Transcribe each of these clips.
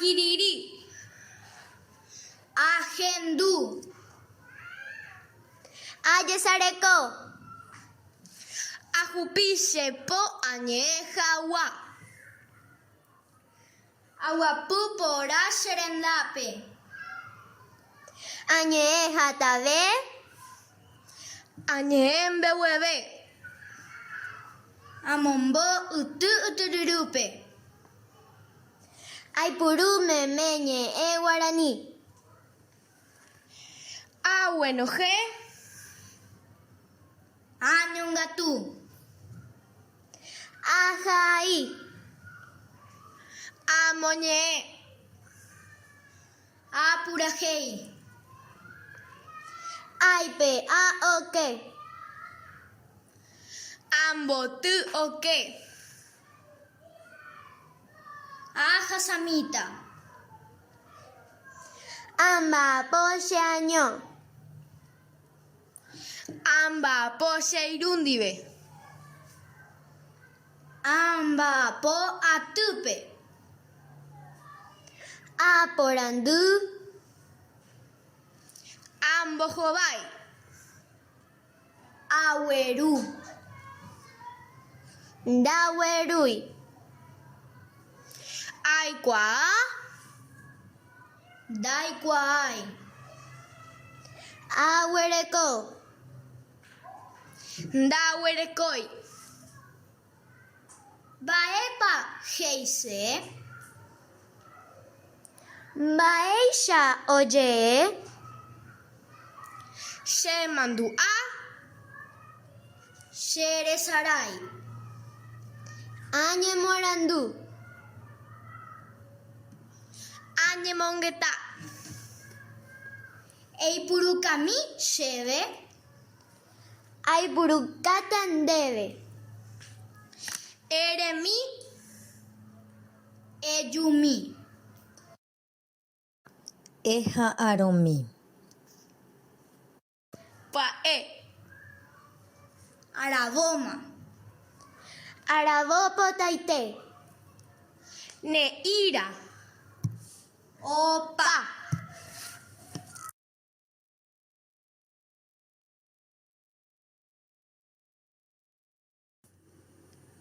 Akirirĩ. Ahendu. Ajesareko. Ahupi che po añe'ẽ hag̃ua. Aguapy porã che rendápe. Añe'ẽ hatãve. Añe'ẽ mbegueve. Amombo yty ytyryrýpe. Aipuru meme ñe'ẽ guarani. Aguenohẽ. Añongatu. Ahai. Amoñe'ẽ. Apurahéi. Aipe'a oke. Amboty oke. Ahasamíta. Amba'apo cheaño. Amba'apo che irũ ndive. Amba'apo atýpe. Aporandu. Ambohovái. Agueru. Ndaguerúi. Aikuaa. Ndaikuaái. Aguereko. Ndaguerekói. Mba'épa he'ise? Mba'éicha oje'e? Chemandu'a. Cheresarái. Añemoarandu. Añemongeta. Eipurukami chéve. Aipurukáta ndéve. Eremi. Ejumi. Eha'arõmi. Pya'e. Aravóma. Aravo potaite. Ne'ĩra. Opa.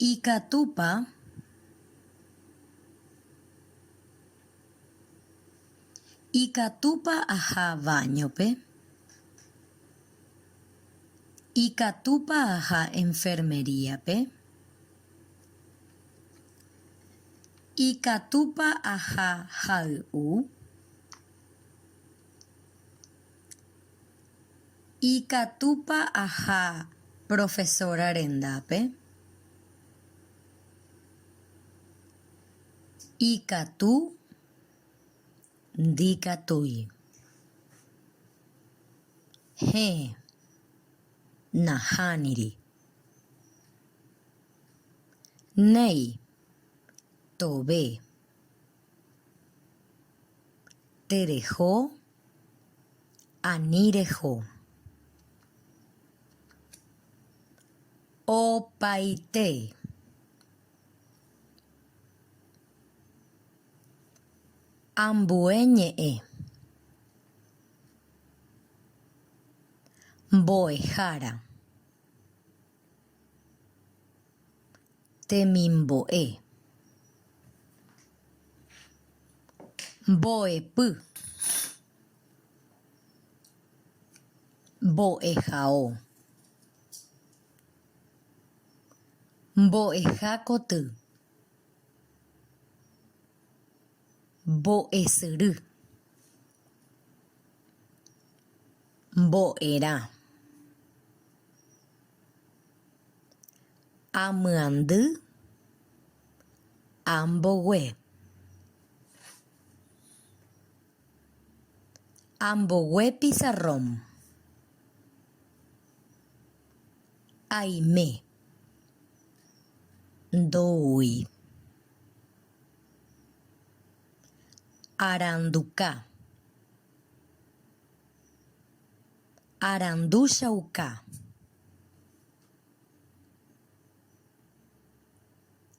Ikatúpa Ikatúpa aha baño-pe? Ikatúpa aha enfermería-pe? Ikatúpa aha hay'u? Ikatúpa aha profesora rendápe? Ikatu, ndikatúi. Héẽ, nahániri. Néi, tove. Tereho, ani reho. Opaite. Ambue ñe'ẽ. Mbo'ehára. Temimbo'e. Mbo'epy. Mbo'ehao. Mbo'eha koty. Mbo'esyry. Mbo'erã. Amyandy ambogue. Ambogue pizarrón. Aime. Ndoúi. Aranduka. Aranduchauka.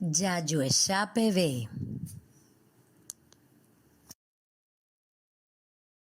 Jajuecha peve.